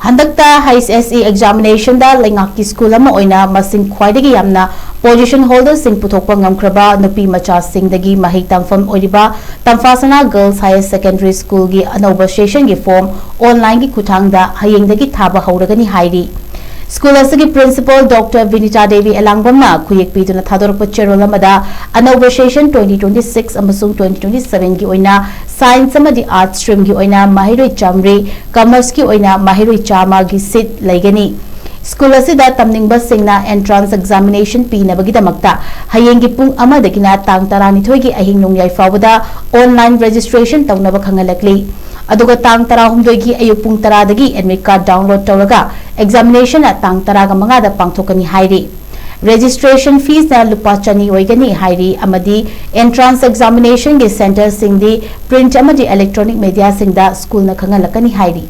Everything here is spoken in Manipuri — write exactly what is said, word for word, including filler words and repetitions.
ꯍꯟꯗꯛꯇ H S C examination ꯗ ꯂꯩꯉꯥꯛꯀꯤ ꯁ꯭ꯀꯨꯜ ꯑꯃ ꯑꯣꯏꯅ ꯃꯁꯤꯡ ꯈ꯭ꯋꯥꯏꯗꯒꯤ ꯌꯥꯝꯅ position holder ꯁꯤꯡ ꯄꯨꯊꯣꯛꯄ ꯉꯝꯈ꯭ꯔꯕ ꯅꯨꯄꯤ ꯃꯆꯥꯁꯤꯡꯗꯒꯤ ꯃꯍꯩ ꯇꯝꯐꯝ ꯑꯣꯏꯔꯤꯕ ꯇꯝꯐꯥꯁꯅꯥ Girls Higher Secondary School ꯒꯤ ꯑꯅꯧꯕ session ꯒꯤ form online ꯒꯤ ꯈꯨꯠꯊꯥꯡꯗ ꯍꯌꯦꯡꯗꯒꯤ ꯊꯥꯕ ꯍꯧꯔꯒꯅꯤ ꯍꯥꯏꯔꯤ꯫ ꯁ꯭ꯀꯨꯜ ꯑꯁꯤꯒꯤ principal Doctor ꯕꯤꯅꯤꯇꯥ ꯗꯦꯕꯤ ꯑꯦꯂꯥꯡꯕꯝꯅ ꯈꯨꯌꯦꯛ ꯄꯤꯗꯨꯅ ꯊꯥꯗꯣꯔꯛꯄ ꯆꯦꯔꯣꯜ ꯑꯃꯗ, ꯑꯅꯧꯕ session twenty twenty-six ꯑꯃꯁꯨꯡ twenty twenty-seven ꯒꯤ ꯑꯣꯏꯅ science ꯑꯃꯗꯤ arts stream ꯒꯤ ꯑꯣꯏꯅ ꯃꯍꯩꯔꯣꯏ ꯆꯥꯃꯔꯤ, commerce ꯀꯤ ꯑꯣꯏꯅ ꯃꯍꯩꯔꯣꯏ ꯆꯥꯝꯃꯒꯤ seat ꯂꯩꯒꯅꯤ꯫ ꯁ꯭ꯀꯨꯜ ꯑꯁꯤꯗ ꯇꯝꯅꯤꯡꯕꯁꯤꯡꯅ entrance examination ꯄꯤꯅꯕꯒꯤꯗꯃꯛꯇ ꯍꯌꯦꯡꯒꯤ ꯄꯨꯡ ꯑꯃꯗꯒꯤꯅ ꯇꯥꯡ ꯇꯔꯥꯅꯤꯊꯣꯏꯒꯤ ꯑꯍꯤꯡ ꯅꯣꯡꯌꯥꯏ ꯐꯥꯎꯕꯗ online registration ꯇꯧꯅꯕ ꯈꯪꯍꯜꯂꯛꯂꯤ꯫ ꯑꯗꯨꯒ ꯇꯥꯡ ꯇꯔꯥꯍꯨꯝꯗꯣꯏꯒꯤ ꯑꯌꯨꯛ ꯄꯨꯡ ꯇꯔꯥꯗꯒꯤ admit card download ꯇꯧꯔꯒ examination ꯅ ꯇꯥꯡ ꯇꯔꯥꯃꯉꯥꯗ ꯄꯥꯡꯊꯣꯛꯀꯅꯤ ꯍꯥꯏꯔꯤ꯫ Registration fees ꯅ ꯂꯨꯄꯥ ꯆꯅꯤ ꯑꯣꯏꯒꯅꯤ ꯍꯥꯏꯔꯤ ꯑꯃꯗꯤ entrance examination ꯒꯤ centre ꯁꯤꯡꯗꯤ print ꯑꯃꯗꯤ electronic media ꯁꯤꯡꯗ ꯁ꯭ꯀꯨꯜꯅ ꯈꯪꯍꯜꯂꯛꯀꯅꯤ ꯍꯥꯏꯔꯤ꯫